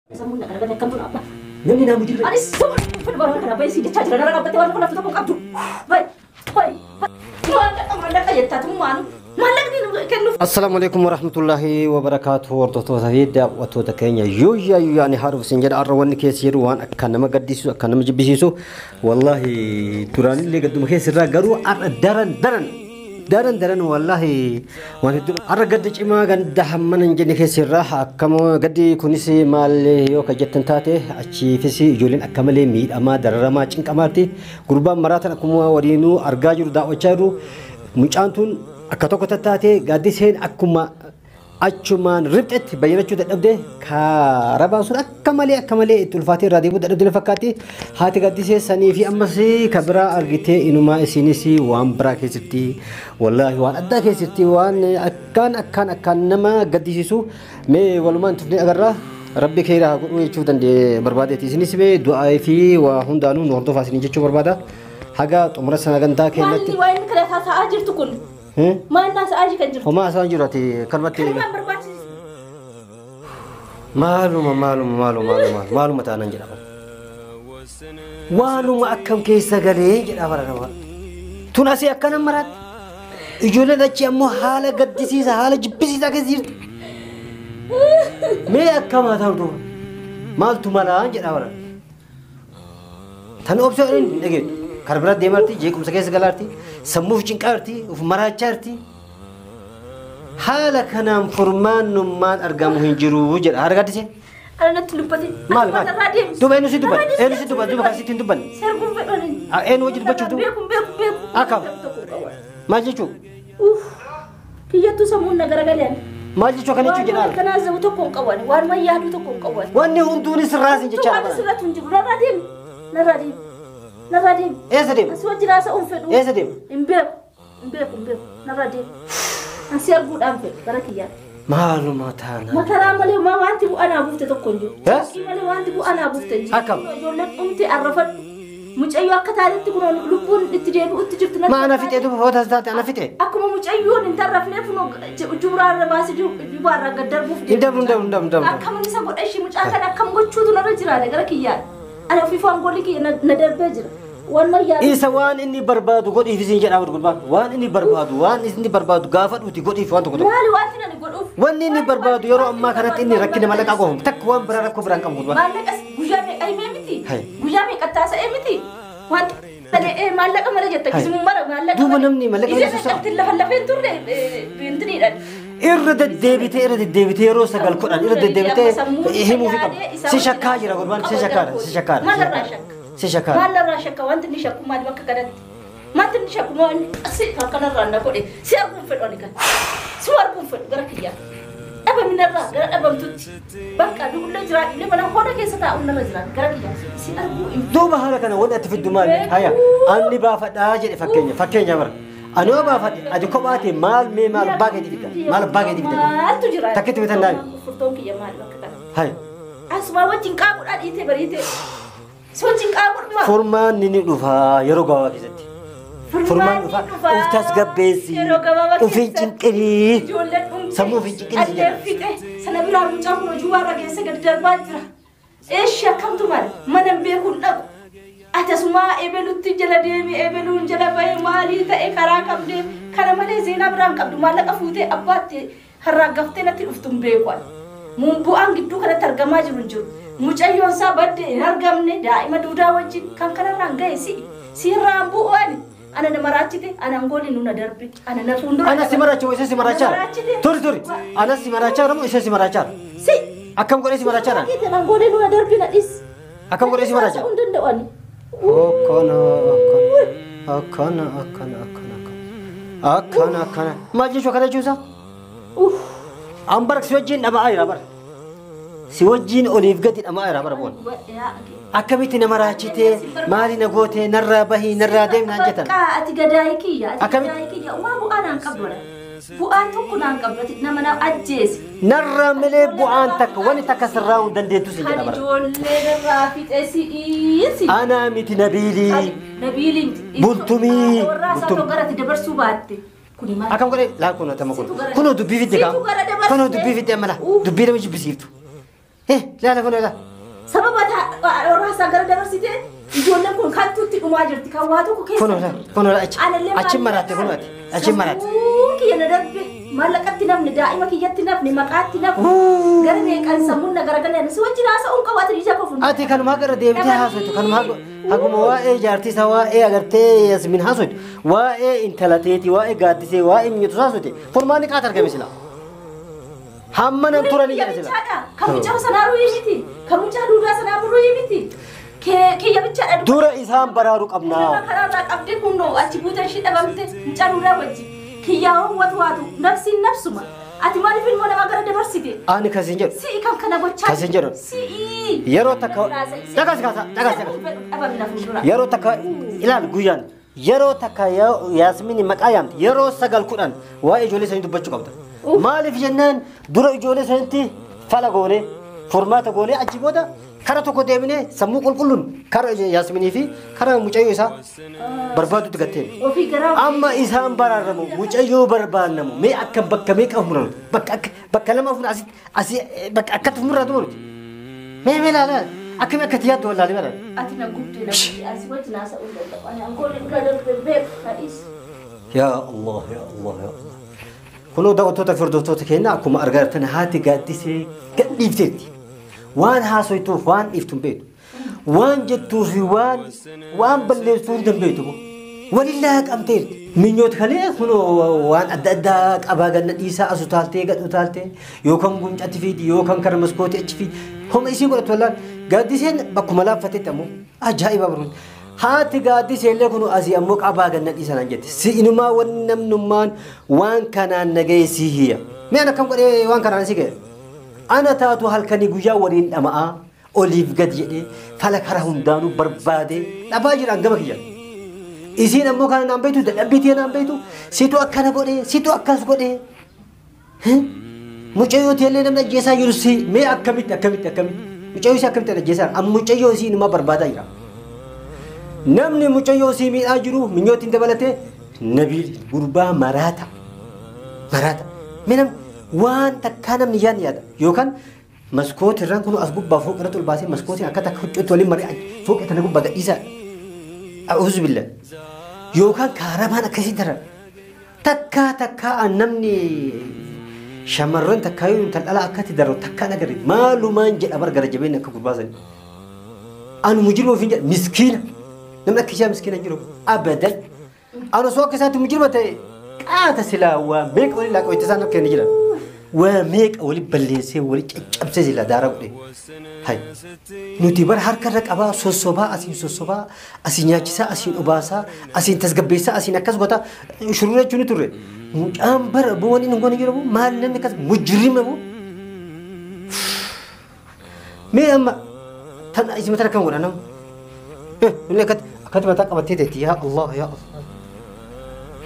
Sammuun na garagalee akkam tun abba. Namni naa mujirra. Ani sammuun fedhu bara kana baay'ee si jechaa jira. Narra dhaabbattee waan kun tokko qabdu. Bay bay. Maallaqa maallaqa jettaa tummaanu. Maallaqni nu kennuuf. Assalaamu alaikum warahmatullahi wabarakaatuh. Hordoftoota fi daawwattoota keenya yooyyaa yooyyaa ni haaruuf isin jedha. Har'a wanni keessa jiru waan akka nama gaddisiisu, akka nama jibbisiisu, wallaahi duraanillee gadduma keessa irraa, garuu har'a daran daran daran daran, wallaahi waan hedduu har'a gadda cimaa ganda hammana hin jenne keessa irraa. Akkam gaddi kunis maal yoo ka jettan taate, achiifis ijoolleen akka malee miidhamaa, dararamaa, cinqamaatti. Gurbaan maraatan akkuma waliinuu argaa jiru, daawwachaa jiru, mucaan tun akka tokko tattaatee gaaddiseen akkuma achumaan ribxetti bayyanachuu dadhabde. Kaarabaan sun akka malee itti ulfaatee irraa deemuu dadhabde na fakkaatti. Haati gaaddisee sanii fi ammas ka biraa argitee inumaa isinis waan biraa keessatti, wallaahi waan addaa keessatti, waan akkaan akkaan akkaan nama gaddisiisu. Mee walumaan tufnee agarraa. Rabbi keera haa godhuu jechuu danda'e barbaadeeti. Isinis mee du'aa fi waa hundaanuu nu hordofaa isinii jechuu barbaada haga xumura sagantaa keenyatti. Maalli waan kana taa'aa jirtu kun? Maal taa'aa kan jirtu? Homaa isaan jiru ati kalmatti. Kanumaan barbaachisu. Maaluma maaluma maaluma maaluma maaluma taanan jedha bara. Waanuma akkam keessa galee jedha bara nama. Tun asii akkana maraatti. Ijoolleen achi ammoo haala gaddisiisa, haala jibbisiisaa keessa jirti. Mee akkam haa ta'u duuba? Maaltu malaan jedha bara. Tan obsoo hin dhageettu. Kara bira deemarti, jeequmsa keessa galaarti, sammuuf cinqaarti, uf maraachaarti. Haala kanaan furmaannummaan argamu hin jiru jedha. Haala gaddisee. Ana natti dubbatin. Maal maal? Narraa deemi. Duuba eenyu si dubbate? Eenyu si dubbate? Duuba kan sitti hin dubbanne. Serguun fedhan. Eenyu wajji dubbachuuf duuba? Beeku beeku beeku. Akkam? Maal jechuu? Uff. Kiyyattuu sammuun na garagalee ani. Maal jechuu akkana jechuu jedhaa? Waan kanaa zabu tokko hin qabu ani. Waan yaaduu tokko hin qabu ani. Wanni hunduunis sirraas hin jechaa Waan sirratti hin jiru. Narraa deemi. Narraa deemi. Narraa deemi. Eessa deema? Asii wajjin haasa'uun fedhu. Eessa deema? Hin beeku. Hin beeku hin beeku. Narraa deemi. Asii arguudhaan fedhu bara kiyyaa. Maaluma taana? Makaraa malee maa wanti bu'aa naa buufte tokko hin jiru. Eh? Shakkii malee wanti bu'aa naa buufte hin jiru. Akkam? Ijoolleen dhumte arrafadhu. Mucayyoo akka taatetti kun lubbuun itti deebi'utti jirtu natti Ma ana fakkaata. fixee duuba hootas taate ana fixee? Akkuma mucayyoon hin tarrafneef kun jubraarra baasee jubaarra gad darbuuf Hin dabru, hin dabru, hin dabru, hin dabru. Akkam isa godha ishii mucaa kana akkam gochuutu narra jiraate gara kiyyaan? Ana ofiif aangoolli kiyya na darbee jira. Waan yaadu. Isa waan inni barbaadu godhiif isin jedhaa gurbaan. Waan inni barbaadu, waan inni barbaadu gaafadhuuti godhiif waan tokko tokko. Maali wanti nani godhuuf? Wanni inni barbaadu yeroo ammaa kanatti inni rakkina mallaqaa qofa. Takka waan biraa rakkoo biraan qabu gurbaan. Maallaqas guyyaa meeqa himee miti? Hai. Guyyaa meeqa taasa'ee miti? Wanti maallaqa malee jetta Hai. gizmuun mara maallaqa. Duuba namni maallaqa malee. malee socho'a. Ija lafa lafeen turre bintiniidhaan. Irra deddeebitee, irra deddeebitee, yeroo 9 10 irra deddeebitee himuufi qabu. Si shakkaa jira gurbaan, si shakkaadha, si shakkaadha. Maalirraa shakka? Si shakkaadha. Maalirraa shakka? Wanti inni shakku maali bakka kanatti? Wanti inni shakku maali? Si akkanarraa na godhe si arguun fedhu ani kan. Si arguun fedhu gara kiyyaa. Dhabaminarraa gara dhabamtutti. Bakka du'ullee jiraadhullee mana hooda keessa taa'uun narra jiraadhu gara kiyyaa. Si arguu hin Duuba haala kana wanti ati fiddu maali? Haya, anni baafadhaa jedhe fakkeenya, fakkeenya bara. Ani yoo baafadhe ati kophaate maal mee maal abbaa keetii fidda? Maal abbaa keetii fidda? Maaltu jira? Takkitti bitan daami. Furtoon kiyya maali bakka kana? Haya. Asumaa wajjin qaamuudhaan dhiitee bariitee. Si wajjin qaamuudhuma. Furmaanni ni dhufa yeroo gabaabaa keessatti. Furmaan dhufa. Uf tasgabbeessi. Yeroo gabaabaa Uf hin cinqinii. Ijoolleen dhumte. Sammuu of hin cinqinii si jedha. Qallee fixe. Sana biraa mucaan kun hojii warra keessa gadi darbaa jira. Eeshi akkamtu maali? Mana hin beekuun dhaqu. Ati asumaa ebelutti jala deemi, ebeluun jala bahe, maalii ta'e, karaa kam deemi? Kana malee seenaa biraan qabdu. Maallaqa fuutee abbaatti harraaggaftee natti dhuftu hin beeku ani. Bu'aan gidduu kanatti argamaa jiru hin jiru. Mucayyoon isaa badde hin argamne daa'ima duudaa wajjin kan kanarraan ga'e si'i. Siirraan bu'u ani. Ana na maraachite, ana angooli nu na darbe, ana na fuuldura. Ana si maraachaa moo isa si maraachaa? Turi turi. Ana si maraachaa moo isa si maraachaa? Si. Akkam godhee si maraachaa? Angooli nu na darbe na dhis. Akkam godhee si maraachaa? Hin danda'u ani. Akkana akkana akkana akkana akkana akkana akkana. Maal jechuu akkana jechuusaa? Uff. An bara si wajjin dhama'aa jira bara. Si wajjin oliif gadi dhama'aa jira bara boon. Akkamitti nama raachitee maali na gootee narraa bahii narraa deemi naan jettan? Bakka ati gadaayii kiyya. Ati Akkamitti? gadaayii kiyya. Uumaa bu'aa naan qabdu dha. Bu'aan tokko naan qabdu. Ati nama na ajjeese. Narraa malee bu'aan takka wanni takka sirraa hin dandeettu si Kan jedha bara. ijoollee irraa fixe si'iisi. Anaa miti Nabiilii. Nabiilii miti. Bultumii. Warraa isaa Bultumii. tokko gara ati dabarsuu baatte. Kuni maal? Akkam godhee laa kun atama kun. Kunoo dubbii fidde kaa. Situ gara dabarsee. Kunoo dubbii fidde amala. Uff. Dubbii nama jibbisiiftu. Laala kun laala. Sababa warra gara dabarsite ijoolleen kun kattuutti dhumaa jirti kan waa tokko keessa. Kun laala achi. Achi maraate kun ati. Achi maraate. Kiyya na darbe maallaqatti namni daa'ima kiyyatti namni maqaatti namni gara meeqaan sammuun na garagalee si wajjin haasa'uun qabu ati ija kofu. Ati kanumaa gara deemtee haasoftu kanumaa haguma waa'ee jaartii isaa waa'ee agartee Yasmin haasoftu waa'ee intala teetii waa'ee gaaddisee waa'ee minyatu haasofte furmaanni qaata argame sila. Hamma nan turanii jedha sila. Kan mucaa sanaa ruhii miti kan mucaa duudaa sanaa ruhii miti. Kiyya bichaadha. Dura isaan baraaruu qabnaa. Karaarraa qabdee kunnoo achi buuta ishee dhabamte mucaa duudaa wajji. Kiyyaawwan watu nafsiin nafsuma. Ati maaliif ilmoo namaa gara dabarsite? Ani kasin jedhu. Si'i kan kana gochaa. Kasin jedhu. Si'i. Yeroo takka dhaqas kaasa dhaqas dhaqas. Yeroo takka ilaal guyyaan yeroo takka Yaasmin maqaa yaamte yeroo 9 10 waa'ee ijoollee sanii dubbachuu qabda. Maaliif jennaan dura ijoollee sanitti fala goone furmaata goone achi booda kara tokko deemnee sammuu qulqulluun kara Yaasminii fi kara mucayyoo isaa barbaadutti gatteen. Amma isaan baraaramu mucayyoo barbaannamu mee akka bakka meeqa muranu bakka akka bakka lama fuun asi asi bakka akkatti muratu murtu. Mee mee laala akkami akkatti yaaddu wallaalee bara. Ati na gubdee na gubdee asi wajjin haasa'uu danda'u. Ani angoon dura darbe beeku kadhiis. Yaa Allah yaa Allah yaa Allah. Kunoo daawwattoota fi hordoftoota keenya akkuma argaa jirtan haati gaaddisee gadhiifteetti. Waan haasoytuuf waan dhiiftu hin beektu. Waan jettuu fi waan balleessuu hin beektu. Walillaa qabteerti. Minyoota kalee kunoo waan adda addaa qabaa ganna dhiisaa as utaaltee gad utaaltee yookaan guncatti fiidi yookaan kara maskootii achi fiidi. Homa isii godhatu wallaan gaaddiseen bakkuma laaffatetti ammoo ajaa'iba baruun. Haati gaaddisee illee kun asii ammoo qabaa ganna dhiisaa naan jette. Si inumaa wanni namnummaan waan kanaan nagahee si hiyya. Mee ana akkam godhee waan kanaan si ga'e? Ana taatu halkanii guyyaa waliin dhama'aa oliif gad jedhee fala karaa hundaanuu barbaadee dhabaa jiraan gama kiyya. Isiin ammoo kana naan beektu dadhabbiitii naan beektu situ akkana godhee situ akkas godhee. Mucayyoo illee namni ajjeesaa jiru si mee akkamitti akkamitti akkamitti mucayyoo isii akkamitti ajjeesaa amma mucayyoo isii inuma barbaadaa jira. Namni mucayyoo isii miidhaa jiru minyootiin dabalatee Nabiil gurbaa maraata maraata mee namni waan takkaa namni yaadni yaada yookaan maskooti irraan kun as gubbaa fooqa irratti ol baasee maskootiin akka takka huccuutti waliin marii fooqa tana gubbaa gadhiisaa. A'uuzu billah yookaan kaarabaan akkasii daran takkaa takkaa namni shamarran takkaa yoo intal dhalaa akkatti daran takkaa agarre maalumaan jedha bar gara jabeenya akka gurbaa sanii. Anu mujirma ofiin jedha miskiina namni akka ishee miskiina jiru abadan anu osoo akka isaatti mujirma ta'e qaata silaa waa meeqa waliin laaqoo itti isaan akka inni jiran. Waa meeqa wali balleessee wali caccabsee sila daara godhe. Hay nuti bara harka irra qabaa sossobaa asiin sossobaa asiin nyaachisaa asiin obaasaa asiin tasgabbeessaa asiin akkas goota shururee jechuun turre. Mucaan bara bu'uun inni goone jiru maal namni akkas mujrima bu. Mee amma tan isin mataa kan godhan nama. Inni akkatti akkatti mataa qabattee teetti yaa Allah yaa Allah.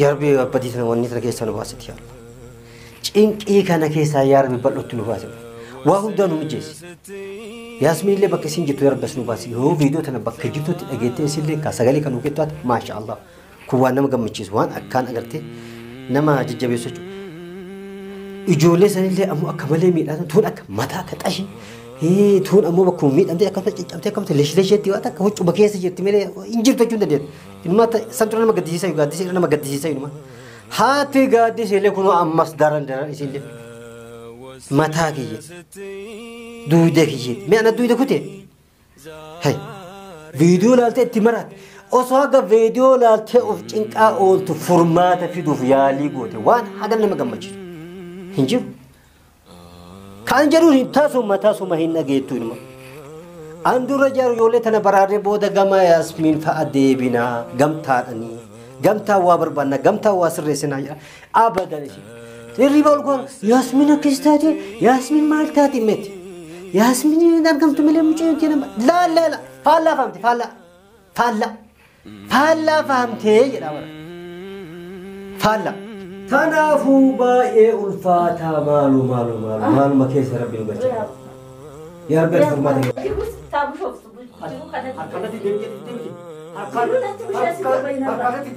Yaa Rabbi abbadii sana wanni sana keessaa nu baasiti yaa Allah. Cinqii kana keessaa yaa Rabbi bal'ootti nu baase. Waa hundaa nu mijeessi. Yaasmin illee bakka isin jirtu yaa Rabbi as nu baasi. Yoo viidiyoo tana bakka jirtutti dhageettee isillee ka sagalee kan nu kennitu taate maasha Allah. Kun waan nama gammachiisu waan akkaan agartee nama jajjabeessu jechuudha. Ijoollee sanillee ammoo akka malee miidhaa tuun akka mataa akka xashi. Tuun ammoo bakkuma miidhamtee akkasumas caccabtee akkasumas leeshleesheetti waan akka huccuma keessa jirti malee hin jirtu jechuun dandeettu. Inuma san dura nama gaddisiisa gaaddisee nama gaddisiisa inuma. Haati gaaddisee illee kunoo ammas daran daran isillee mataa kiyye duude kiyye mee ana duude kute hay viidiyoo laaltee itti maraate osoo haga viidiyoo laaltee of cinqaa ooltu furmaata fiduuf yaalii goote waan haga nama gammachiisu hin jiru. Kan jedhuun hin taasuma taasuma hin dhageettu inuma. An dura jaaru ijoollee tana baraarree booda gama Yaasmiin fa'a deebinaa gamtaadhanii. Gamtaa waa barbaanna gamtaa waa sirreessinaa jedha abadan ishee. Hirriba ol goona Yaasmiin akkas taate Yaasmiin maal taate miti. Yaasmiin hin argamtu malee mucayyoo kee nama laa laa laa faallaa fahamte faallaa faallaa faallaa fahamtee jedha bara faallaa. Kanaafuu baay'ee ulfaataa maalu maalu maalu maaluma keessa rabbi nu galcha. Yaa Rabbi ati furmaata kenni. Akkanatti deemi jedhi deemi. Akkanatti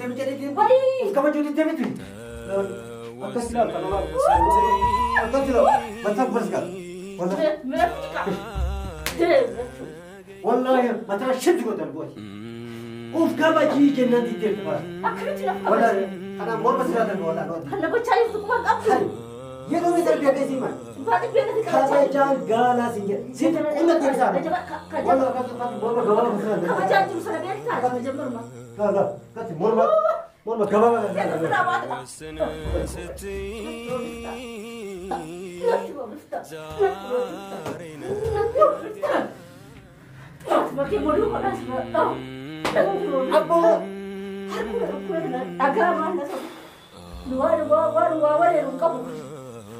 deemi jedhi deemi. Of kabajuu deemi. Akkas ilaal kan olaa. Akkas ilaal. Mataa kubbas gaala. Deemu. Wallaahi mataa shibsi godhan bu'ati. Uf kabajii jennaan diddeertu bara. Akkamitti naaf kabaja? Wallaahi kanaan morma siraa darbe wallaahi. Kan na gochaa jirtu kuma hin qabdu. Yeroo inni darbee akkasii maal? Baati beekati kabajaa. Kabajaan gaalaa sin jedhe. Sitti qonna deebisaa. Wallaahi akkasii morma gabaabaa siraa darbe. Kabajaa jiru sana beektaa? Jammaruma. Gaala akkasii morma morma gabaabaa siraa darbe. Abboo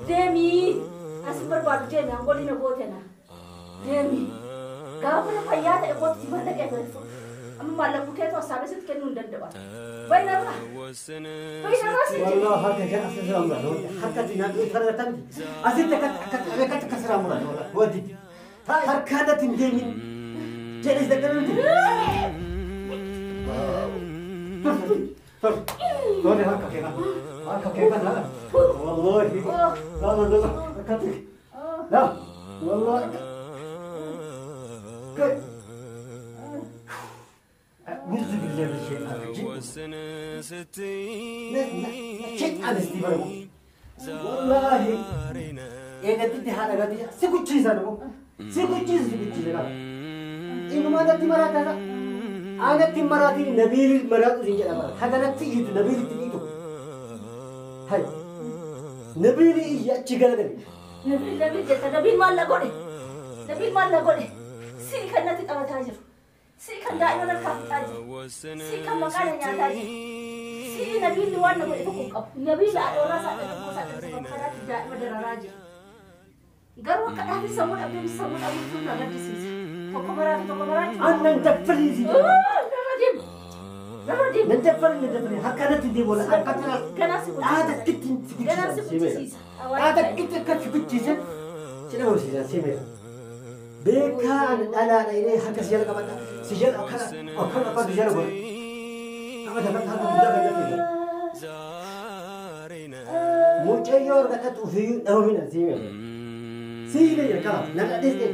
Deemi as barbaadu deemi angolii na gootena deemi gaafa na fayyaa ta'e kootti mallaqa eegaltu amma maallaqu keetu hassaabee sitti kennuu hin danda'u. Baay'inarraa baay'inarraa si jedhe. Wallah harka kee as siraa mura. Harka dinaa kana tamti. Asitti akka akka akka akka siraa mura. Wadi. Harka natti hin deemin. Jedhis daggala. Sorry harka kee kana. Harka kee kana. Wallahi. La la la. Akkatti. La. Wallahi. Kay. أعوذ بالله من الشيطان الرجيم. شيء على استيبرمو. والله إيه قدتي هذا قدتي سكوتشي سانو سكوتشي سكوتشي لا إنه ما نتي مرات هذا أنا تي مراتي نبيل مرات زين جدا مرات هذا نتي يد نبيل تنيتو هاي نبيل إيه تشغل نبيل نبيل نبيل جت نبيل مال لقولي نبيل مال لقولي سي كنتي تمتاجر سي كان دائما الكافي سي كان مكان ينتاجر سي نبيل وانا قولي تكون نبيل أنا سأتكلم سأتكلم خلاص دائما دراجة garuu akka dhaabbi sammuu dhabdee sammuu dhabdee na gaddisiisa. Tokko maraatu tokko maraatu. Annan daffarii si jedha. Narra deemu. Narra deemu. Nan daffarii nan daffarii harka natti deemu wala harka tana. Ganaa si guddisiisa. Dhaata kitti si guddisiisa. Ganaa si guddisiisa. Dhaata kitti akka si guddisiisa. Si dhabamsiisa si meera. Beekaan dhalaadha inni harka si jala qabata. Si jala akkana akkana akkana si jala godha. Qabata kan harka guddaa kan natti. Mucayyoo argatatu ofiiyyuu dhabamina si meera. Siile jedha naga dhiste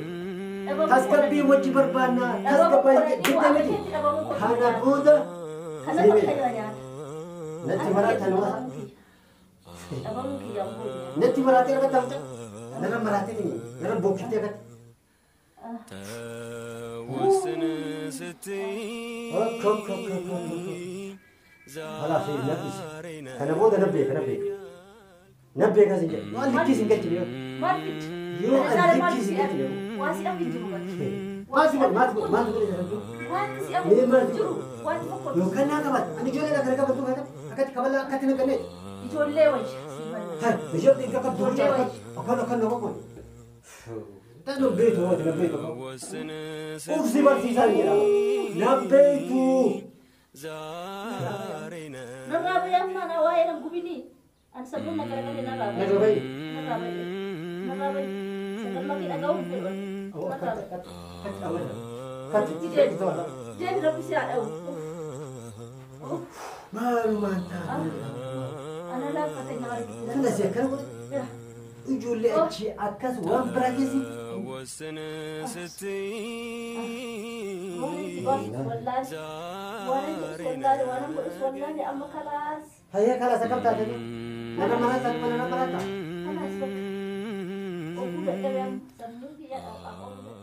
tasgabbii wajji barbaannaa tasgabbii jettee miti kana booda natti maraatan waa natti maraatee argatta mucaa nana maraatee ni nana bookiftee argatta. Kalaaf nabbiis kana booda nabbee kana beeka nabbee kan sin jedhu waan likkii sin galchine yoo likkii sin galchine Waan si dhabu hin jiru. Waan si godhe maal godhe maal godhe jedhu Waan si dhabu hin jiru. Waan tokko yookaan naa qabata ani ijoollee kana qabatu kana akkatti kaballaa akkatti na ganneeti. Ijoollee wayya. Hai ijoollee akka qabdu akkan akkan nama godhe. Tan beektu hooti na beektu. Uf si barsiisaa jedhama. Na beektu. Narraa bayee amma na waa'ee nan gubini. Ani sammuun na garagalee narraa bayee. Narraa bayee. Narraa bayee. Narraa bayee. Sagalma kee dhaga'uun fedhu. Deemi rabbi si haa dha'u. Maalumaan taate. Ana laaffate nama argisiisa. Kana si akkana godhe. Ijoollee achi akkas waan biraa keessi. Hayyee kalaas akkam taate? Nama maraata nama maraata. Kalaas bakka. Oguu dadhabee sammuu kiyya dhabu.